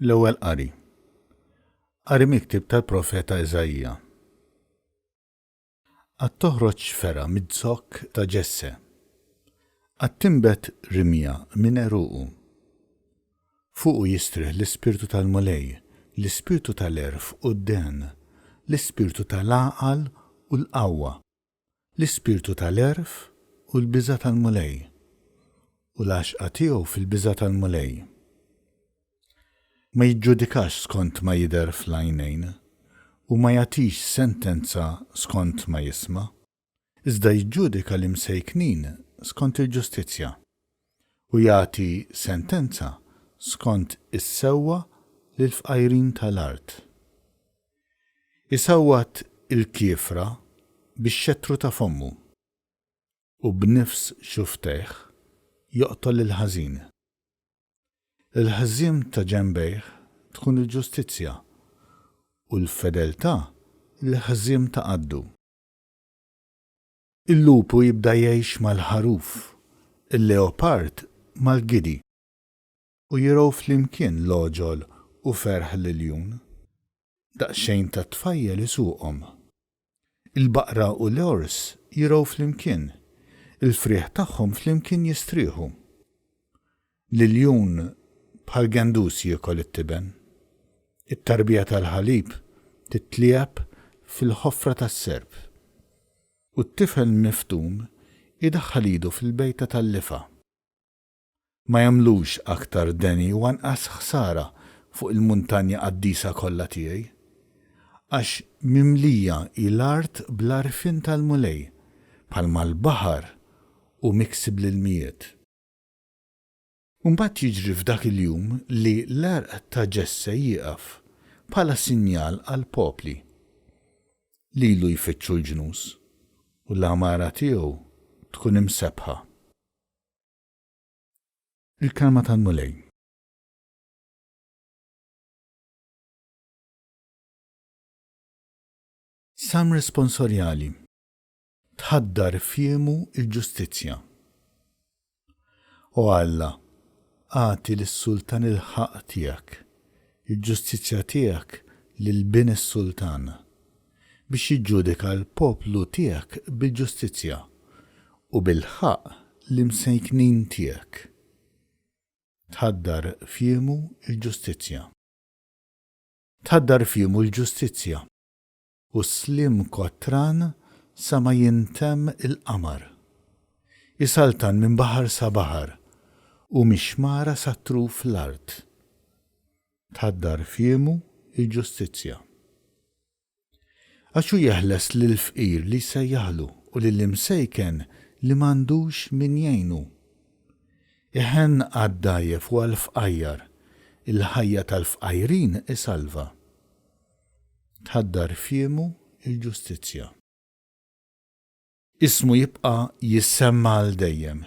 L-Ewwel Qari. Qari mill-ktieb tal-profeta Iżaija. Għad toħroġ fergħa miz-zokk ta' Ġesse. Għad tinbet rimja minn għeruqu. Fuqu jistrieħ l-ispirtu tal-Mulej, l-ispirtu tal-għerf u d-dehen, l-ispirtu tal-għaqal u l-qawwa, l-ispirtu tal-għerf u l-biża' tal-Mulej, u l-għaxqa tiegħu fil-biża' tal-Mulej. Ma jiġġudikax skont ma jidher fl-għajnejn, u ma jagħtix sentenza skont ma jisma', iżda jiġġudika l-imsejknin skont il-ġustizzja, u jagħti sentenza skont is-sewwa lill-fqajrin tal-art. Isawwat il-kiefra bix-xettru ta' fommu, u b'nifs xufftejh joqtol lill-ħażin. Il-ħżiem ta' ġenbejh tkun il-ġustizzja, u l-fedeltà l-ħżiem ta' qaddu. Il-lupu jibda jgħix mal-ħaruf, il-leopard mal-gidi. U jirgħu flimkien l-għoġol u ferħ l-iljun. Daqsxejn ta' tfajjel isuqhom. Il-baqra u l-għors jirgħu flimkien, il-frieħ tagħhom flimkien jistrieħu. L-iljun bħal gendus jiekol it-tiben. It-tarbija tal-ħalib titliegħeb fil-ħofra tas-serp. U t-tifel miftum idaħħal idu fil-bejta tal-lifgħa. Ma jagħmlux aktar deni u anqas ħsara fuq il-muntanja qaddisa kollha tiegħi. Għax mimlija hi l-art bl-għarfien tal-Mulej, bħalma l-baħar hu miksi bl-ilmijiet. U mbagħad jiġri f'dak il-jum li l-għerq ta' Ġesse jieqaf bħala sinjal għall-popli. Lilu jfittxu l-ġnus, u l-għamara tiegħu tkun imsebbħa. Il-Kelma tal-Mulej. Salm responsorjali. Tħaddar f'jiemu l-ġustizzja. O Alla, agħti lis-sultan il-ħaqq tiegħek, il-ġustizzja tiegħek lil bin is-sultan, biex jiġġudika l-poplu tiegħek bil-ġustizzja, u bil-ħaqq l-imsejknin tiegħek. Tħaddar f'jiemu l-ġustizzja. Tħaddar f'jiemu l-ġustizzja, u s-sliem kotran sa ma jintemm il-qamar. Isaltan minn baħar sa baħar, u mix-xmara sa truf l-art. Tħaddar f'jiemu l-ġustizzja. Għax hu jeħles lill-fqir li jsejjaħlu u lill-imsejken li m'għandux min jgħinu. Iħenn għad-dgħajjef u għall-fqajjar, il-ħajja tal-fqajrin isalva. Tħaddar f'jiemu l-ġustizzja. Ismu jibqa' jissemma għal dejjem.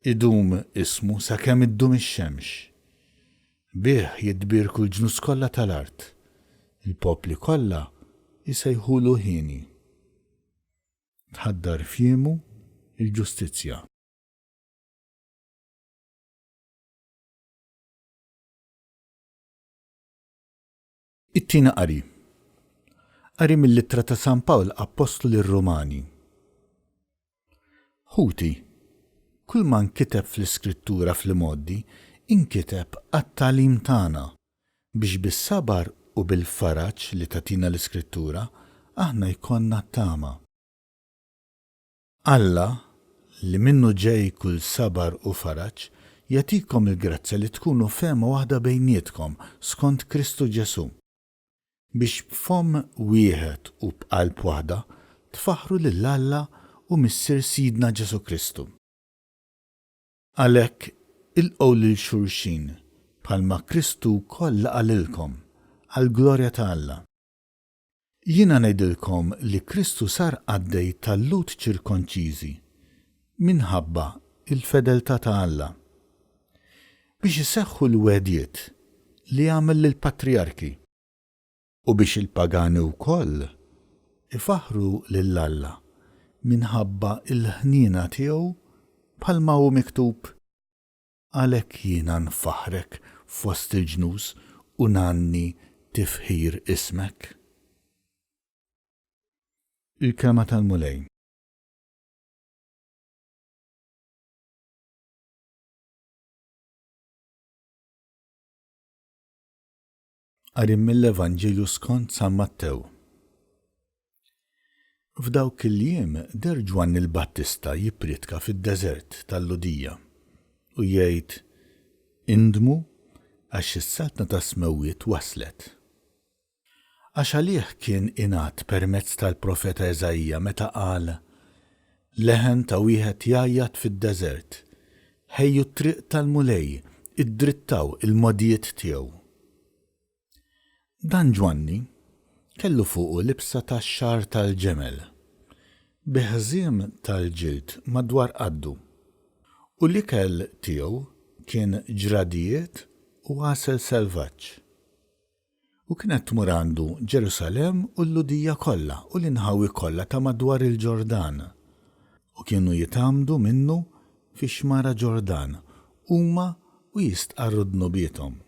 Idum ismu sakemm iddum ix-xemx. Bih jitbierku l-ġnus kollha tal-art, il-popli kollha jsejħulu hieni. Tħaddar f'jiemu l-ġustizzja. It-Tieni Qari. Qari mill-Ittra ta' San Pawl Appostlu lir-Rumani. Ħuti, kull ma nkiteb fl-Iskrittura fl-imgħoddi inkiteb għat-tagħlim tagħna, biex bis-sabar u bil-faraġ li tagħtina l-Iskrittura aħna jkollna t-tama. Alla, li minnu ġej kull sabar u faraġ, jagħtikom il-grazzja li tkunu fehma waħda bejnietkom skont Kristu Ġesù, biex b'fomm wieħed u b'qalb waħda tfaħħru lil Alla u Missier Sidna Ġesù Kristu. Għalhekk ilqgħu lil xulxin bħalma Kristu wkoll laqa' lilkom, għall-glorja ta' Alla. Jiena ngħidilkom li Kristu sar qaddej tal-Lhud ċirkonċiżi minħabba l-fedeltà ta' Alla, biex iseħħu l-wegħdiet li għamel lill-patrijarki, u biex il-pagani wkoll ifaħħru lil Alla minħabba l-ħniena tiegħu bħalma hu miktub, Għalhekk jiena nfaħħrek fost il-ġnus u ngħanni tifħir ismek. Il-Kelma tal-Mulej. Qari mill-Evanġelju skont San Mattew. F'dawk il-jiem deher Ġwanni l-Battista jippriedka fid-deżert tal-Lhudija u jgħid, Indmu għax is-Saltna tas-Smewwiet waslet. Għax għalih kien ingħad permezz tal-profeta Iżaija meta qal, Leħen ta' wieħed jgħajjat fid-deżert, Ħejju t-triq tal-Mulej, iddrittaw il-mogħdijiet tiegħu. Dan Ġwanni kellu fuqu libsa ta' xagħar tal-ġemel, bi ħżiem tal-ġild madwar qaddu, u l-ikel tiegħu kien ġradijiet u għasel selvaġġ. U kienet tmur għandu Ġerusalemm u l-Lhudija kollha u l-inħawi kollha ta' madwar il-Ġordan, u kienu jitgħammdu minnu fix-xmara Ġordan, huma u jistqarru dnubiethom.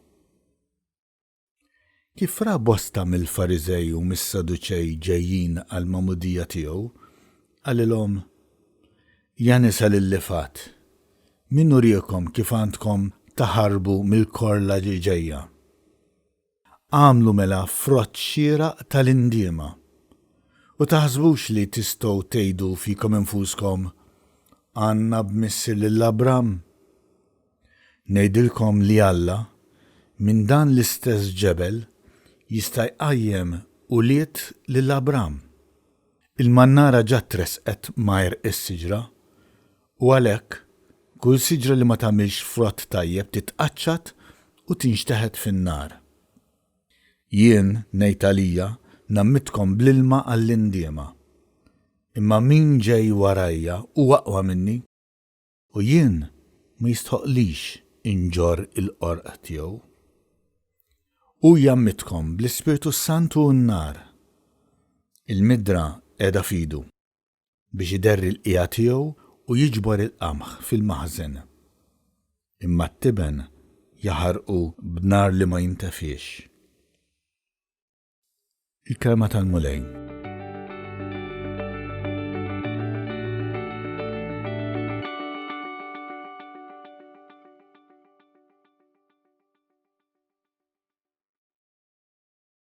Kif ra bosta mill-Fariżej u mis-Saduċej ġejjin għall-magħmudija tiegħu, qalilhom, Ja nisa l-lifgħat, min uriekom kif għandkom taħarbu mill-korla li ġejja? Agħmlu mela frott xieraq tal-indiema. U taħsbux li tistgħu tgħidu fikom infuskom, 'Għandna b'missier lil Abram'. Ngħidilkom li Alla, minn dan l-istess ġebel, jista' jqajjem ulied lil Abram. Il-mannara ġa tressqet m'għerq is-siġra, U għalhekk, kull siġra li ma tagħmilx frott tajjeb titqaċċat u tinxteħet fin-nar. Jien, ngħid għalija, ngħammidkom bl-ilma għall-indiema. Imma min ġej warajja hu aqwa minni, u jien ma jistħoqqlix inġorr il-qorq tiegħu. Hu jgħammidkom bl-Ispirtu s-Santu u n-nar. Il-midra qiegħda f'idu. Biex iderri l-qiegħa tiegħu u jiġbor il-qamħ fil-maħżen. Imma t-tiben jaħarqu b'nar li ma jintefiex. Il-Kelma tal-Mulej.